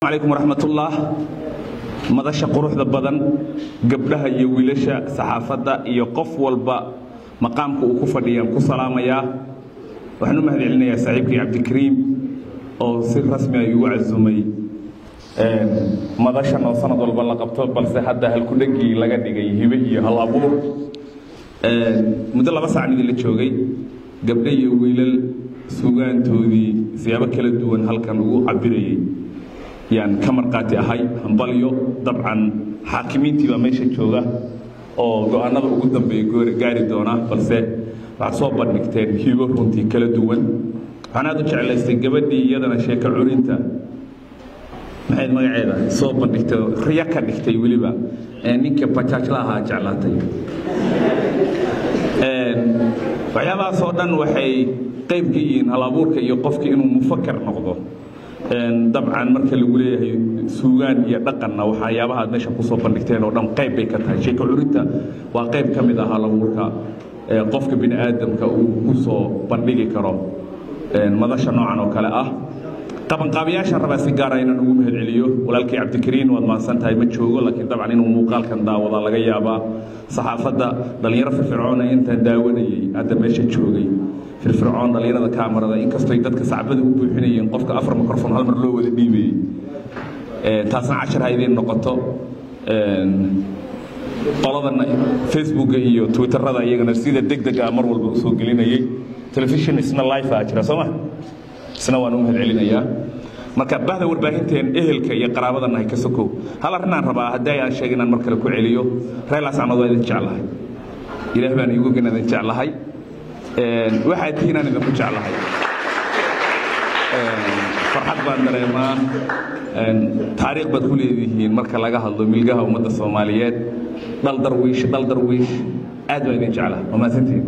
Calaykum waraxmatullah. Madasha quruxda badan, gabdhaha iyo wiilasha, saxaafadda iyo qof walba maqaamka uu ku fadhiyaan ku salaamayaa. Waxaan u mahad celinayaa saaxiibkii Cabdikariim oo si rasmi ah igu casumay madashan oo sanad walba la qabto, balse hadda halkudhegii laga dhigay hibe iyo hal abuur. Muddo 2 saacan idinla joogay, gabdho iyo wiilal suugaantoodii siyaabo kala duwan halkan ugu cabirayay yaan ka marqaati ahay. Hambalyo. Dabcan xaakimiintii baa meesha jooga oo go-aanada ugu dambeeya gaari doona, balse waxaad soo bandhigteen hibo runtii kala duwan. Waxaan aad u jeclaystay gabadhii iyadana sheeko curinta, maxayd magaceeda, soo bandhigtay, riyo ka dhigtay, weliba ninka bajaajla ahaa jeclaatay. Waxyaabahaas oo dhan waxay qayb ka yihiin hal abuurka iyo qofka inuu mufakar noqdo. Dabcan marka lagu leeyahay suugaan iyo dhaqanna, waxyaabaha aad meesha kusoo bandhigteen oo dhan qayb bay ka tahay. Sheeko curinta waa qayb ka mid ah hal abuurka qofka bini aadamka uu ku soo bandhigi karo madasha noocan oo kale ah. Qabanqaabiyaashaan rabaa si gaara inaan ugu mahad celiyo. Walaalkay Cabdikariin, waad mahadsan tahay. Ma joogo, laakiin dabcan inuu muuqaalkan daawadaa laga yaabaa. Saxaafadda, dhallinyaro firfircoona intaan daawanayay hadda meesha joogay, firfircoon, dhallinyarada kaamarada, inkastoy dadka sacbada u buuxinayeen, qofka 4 microphone hal mar loo wada dhiibayey, taasna cashar ha idiin noqoto. Qoladana Facebooka iyo Twitterada iyagana sida deg deg ah mar walba usoo gelinayay. Telefishin isna live ah jira, soo ma? Isna waan u mahad celinayaa. Marka bahda warbaahinteen, ehelka iyo qaraabada nahay ka sokow, hal arrinaan rabaa haddii aan sheegay inaan mar kale ku celiyo. Reer Laascanood, waa idin jeclahay. Ilaah baan iigu ogin idin jeclahay. Waxaad tihiin aan idinku jeclahay. Farxad baan dareemaa. Taariikh baad ku leedihiin marka laga hadlo milgaha ummadda Soomaaliyeed. Dhal Darwiish, dhal Darwiish, aad baan idin jeclahay. Waa mahadsantihiin.